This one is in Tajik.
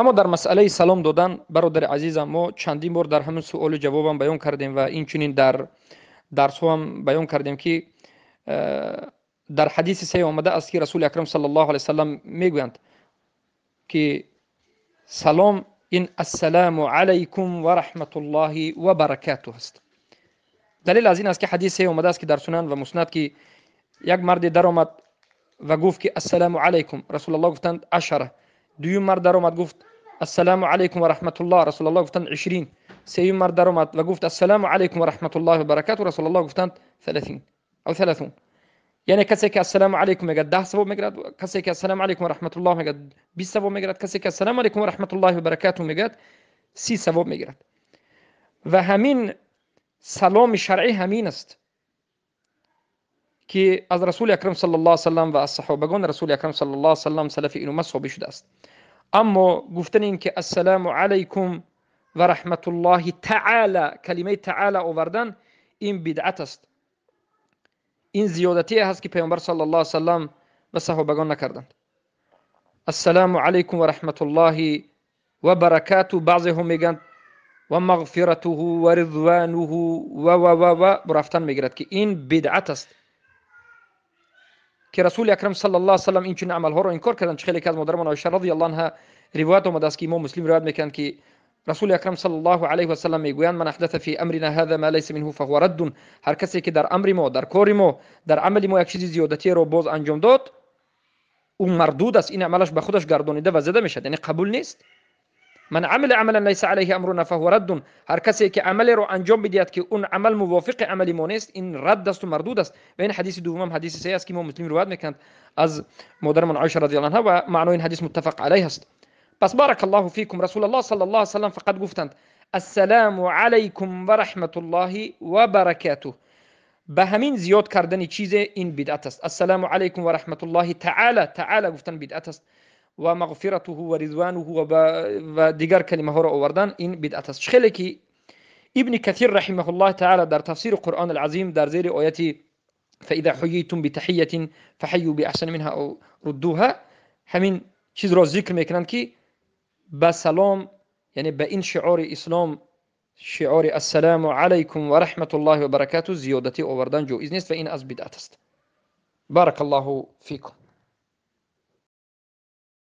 Аммо дар масъалаи салом додан, бародари азизам, мо чандин бор дар ҳамин суолу ҷавобам баён кардем ва инчунин дар дарсҳоам баён кардем, ки дар ҳадиси саҳеҳ омада аст, ки Расули Акрам саллаллоҳу алайҳи васаллам мегӯянд, ки салом ин ассалому алайкум ва раҳматуллоҳи ва баракатуҳ аст. Далел аз ин аст, ки ҳадиси саҳеҳ омада аст, ки дар Сунан ва Муснад, ки як марде даромад ва гуфт, ки ассалому алайкум. Расулуллоҳ гуфтанд ашара. Дуюм мард даромад, гуфт ассалому алайкум ва раҳматуллоҳ. Расулуллоҳ гуфтанд 20. Сеюм мард даромад ва гуфт ассалому алайкум ва раҳматуллоҳи ва баракатуҳ. Расулуллоҳ гуфтанд 30 ав 30. Яъне касе ки ассалому алайкум мегӯяд 10 савоб мегирад, касе ки ассалому алайкум ва раҳматуллоҳ мегӯяд 20 савоб мегирад, касе ки ассалому алайкум ва раҳматуллоҳи ва баракатуҳ мегӯяд 30 савоб мегирад. Ва ҳамин саломи шаръӣ ҳамин аст, ки аз Расули Акрам саллаллоҳу алайҳи васаллам ва аз саҳобагони Расули Акрам саллаллоҳу алайҳи васаллам салафи ин уммат собит шудааст. Аммо гуфтани ин ки ассалому алайкум ва раҳматуллоҳи таъала, калимаи таъала овардан, ин бидъат аст. Ин зиёдатие ҳаст, ки Паёмбар саллаллоҳу алайҳи васаллам ва саҳобагон накарданд. Ассалому алайкум ва раҳматуллоҳи ва баракатуҳ, баъзеҳо мегӯянд ва мағфиратуҳу ва ризвануҳу ва ва ва ва рафтан мегирад, ки ин бидъат аст, ки Расули Акрам саллаллоҳу алайҳи васаллам ин чунин амалҳоро инкор карданд. Чӣ хеле ки аз модарамон Оиша радиаллоҳу анҳа ривоят омадааст, ки Имом Муслим ривоят мекунанд, ки Расули Акрам саллаллоҳу алайҳи васаллам мегӯянд: ман аҳдаса фи амрина ҳаза ма лайса минҳу фаҳува раддун. Ҳар касе ки дар амри мо, дар кори мо, дар амали мо як чизи зиёдатиеро боз анҷом дод, ӯ мардуд аст, ин амалаш ба худаш гардонида ва зада мешавад, яъне қабул нест. Ман амила амалан лайса алайҳи амруна фаҳува раддун. Ҳар касе ки амалеро анҷом бидиҳад, ки он амал мувофиқи амали мо нест, ин радд асту мардуд аст. Ва ин ҳадиси дуввумам ҳадиси саҳеҳ аст, ки Имом Муслим ривоят мекунанд аз модарамон Оиша радиаллоҳу анҳа, ва маънои ин ҳадис муттафақ алайҳ аст. Пас баракаллоҳу фикум, Расулуллоҳ саллаллоҳу алайҳи васаллам фақат гуфтанд ассалому алайкум ва раҳматуллоҳи ва баракатуҳ. Ба ҳамин зиёд кардани чизе ин бидъат аст. Ассалому алайкум ва раҳматуллоҳи таъала, таъала гуфтан бидъат аст, ва мағфиратуҳу ва ризвануҳу ва дигар калимаҳоро овардан ин бидъат аст. Чӣ хеле ки Ибни Касир раҳимаҳуллоҳ таъала дар тафсири Қуръон алазим дар зери ояти фаиза ҳуйитум битаҳиятин фаҳайю биаҳсани минҳа ав руддуҳа ҳамин чизро зикр мекунанд, ки ба салом, яъне ба ин шиори ислом, шиори ассалому алайкум ва раҳматуллоҳи ва баракатуҳ зиёдатӣ овардан ҷоиз нест ва ин аз бидъат аст. Баракаллоҳу фикум.